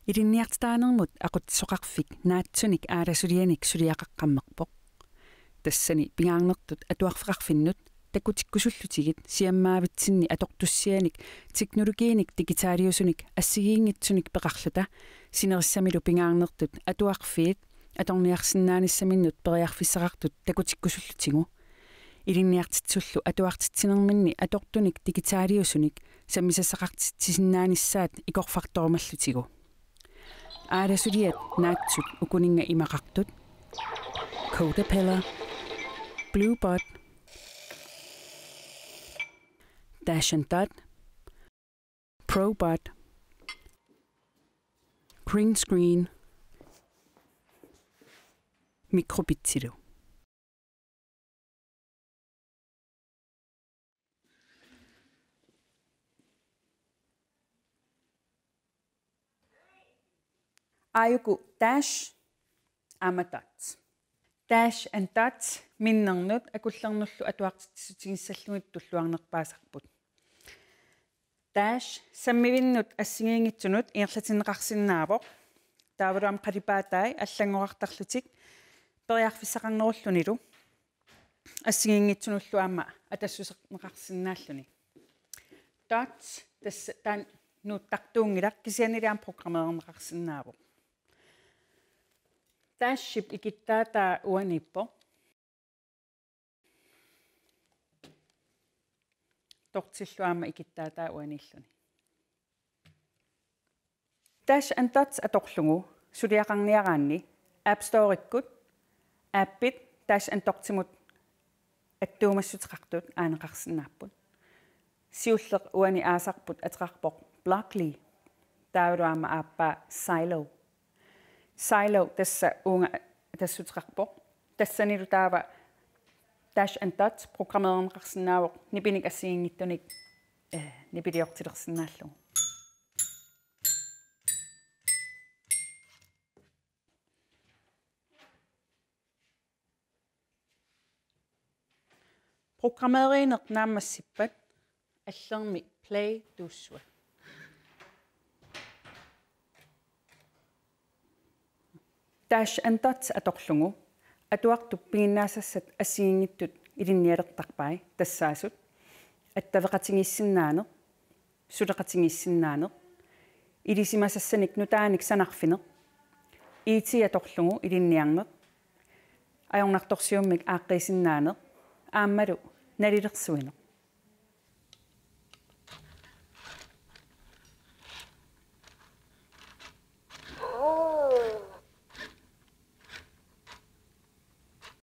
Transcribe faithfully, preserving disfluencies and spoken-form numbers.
Ilinniartitaanermut aqutsisoqarfik naatsunik aalasulianik suliaqaqqammerpoq. Tassani pingaarnertut atuarfeqarfinnut takutikkusullutigit siammaavitsinni atortussianik teknologiinik digitaaliusunik assigiinngitsunik peqarluta sinerissamilu pingaarnertut atuarfiit atorniarsinnaanissaminnut periarfissaqartut takutikkusullutigu. Ilinniartitsisullu atuartitsinerminni atortunik digitaaliusunik sammisassaqartitsisinnaanissaat ikorfartorumallutigu. Aalasuliat naatsut ukuninnga imaqartut: Codapella, Bluebot, Dash and Dot, Probot, Green Screen, Microbitsilu. Aajuku Dash aamma Dot. Dash and Dot minnernut akullernullu atuartitsissutigissallugu tulluarnerpaasarput. Dash sammivinnut assigiinngitsunut ingerlatinneqarsinnaavoq. Taavalu aamma qalipaatai allanngorartarlutik periarfissaqarnerullunilu assigiinngitsunullu aamma atassuserneqarsinnaalluni. Dot tassa taanna nuuttartuunngilaq, kisiannili aamma programmeerneqarsinnaavoq. Daship ikittaataa uaniippoq. Dotsillu aamma ikittaataa uaniilluni. Dash and Dot atorlugu suliaqarniaraanni App Store-ikkut appit Dash and Dotimut attuumassuteqartut aaneqarsinnaapput. Siulleq uani aasarput ateqarpoq Blockly. Taavalu aamma aappaa Silo. Silo tassa uunga atassuteqarpoq. Tassanilu taava Dash and Dot programmeerneqarsinnaavoq nipinik assigiinngitsunik, eh, nipiliortilersinnaallugu. Programmeerineq naammassippat allermi play tuussua. Dash and Dot atorlugu atuartup piginnaasassat assigiinngitsut ilinnialertarpai, tassaasut attaveqatigiissinnaaneq, suleqatigiissinnaaneq, ilisimasassanik nutaanik sanarfineq, I T atorlugu ilinniarneq, ajornartorsiummik aaqqiisinnaaneq aammalu nalilersuineq.